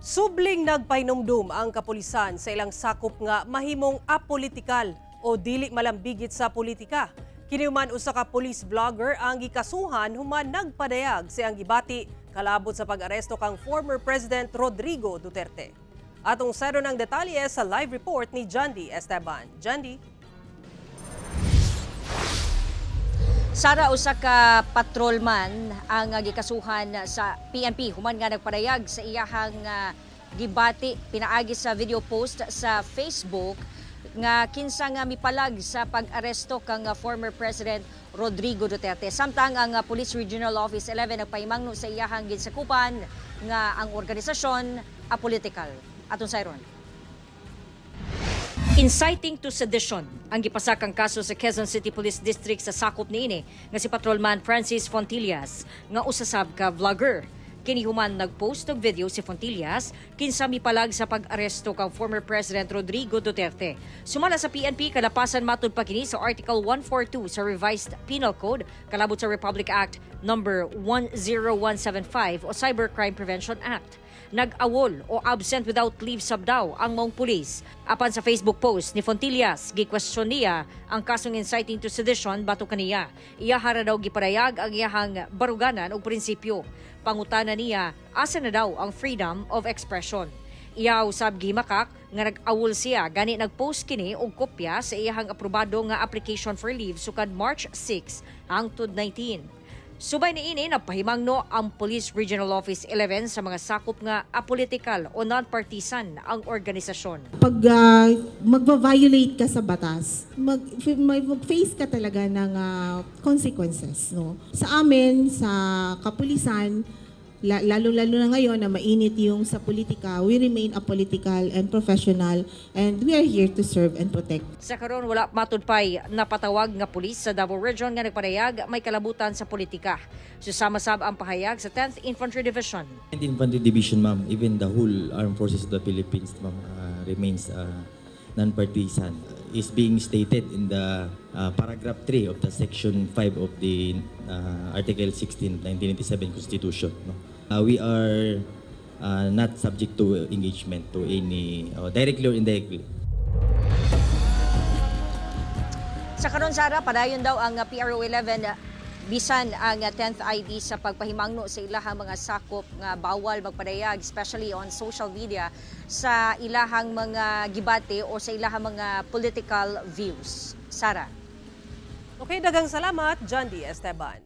Subling nagpahinumdum ang kapulisan sa ilang sakop nga mahimong apolitikal o dili malambigit sa politika. Kini human usa ka police vlogger ang gikasuhan human nagpadayag sa iyang gibati kalabot sa pag-aresto kang former President Rodrigo Duterte. Atong sayron ang detalye sa live report ni Jandy Esteban. Jandy? Sara, usa ka patrolman ang gikasuhan sa PNP human nga nagpadayag sa iyahang gibati pinaagi sa video post sa Facebook nga kinsa nga mipalag sa pag-aresto kang former President Rodrigo Duterte. Samtang ang Police Regional Office 11 nagpahimangno sa iyahang ginsakupan nga ang organisasyon apolitical. Atong sayron. Inciting to sedition ang gipasakang kaso sa Quezon City Police District sa sakop niini nga si Patrolman Francis Fontillas nga usasab ka vlogger. Kini human nagpost og video si Fontillas kinsa mipalag sa pag-aresto kang former President Rodrigo Duterte. Sumala sa PNP, kalapasan matud pa kini sa Article 142 sa Revised Penal Code kalabot sa Republic Act Number 10175 o Cybercrime Prevention Act. Nag-awol o absent without leave sab daw ang maong pulis. Apan sa Facebook post ni Fontillas, gikwestiyon niya ang kasong inciting to sedition batok kaniya. Iyaha ra daw giparayag ang iyahang baruganan og prinsipyo. Pangutana niya, asa na daw ang freedom of expression? Iya usab gimakak nga nag-awol siya, gani nag-post kini og kopya sa iyahang aprobado nga application for leave sukad March 6 hangtod 19. Subay niini, nagpahimangno ang Police Regional Office 11 sa mga sakop nga apolitical o non-partisan ang organisasyon. Pag magva-violate ka sa batas, mag-face ka talaga ng consequences. No? Sa amin, sa kapulisan, lalo-lalo na ngayon na mainit yung sa politika, we remain apolitical and professional and we are here to serve and protect. Sa karon, wala matud pay napatawag nga pulis sa Davao Region nga nagpadayag may kalabutan sa politika. Susama sab ang pahayag sa 10th Infantry Division. 10th Infantry Division, ma'am, even the whole Armed Forces of the Philippines, ma'am, remains non-partisan. Is being stated in the paragraph 3 of the section 5 of the Article 16, 1987 Constitution. No? We are not subject to engagement to any, directly or indirectly. Sa karon, Sara, padayon daw ang PRO 11 bisan ang 10th ID sa pagpahimangno sa ilahang mga sakop nga bawal magpadayag, especially on social media, sa ilahang mga gibati o sa ilahang mga political views. Sara. Okay, daghang salamat, Jandy Esteban.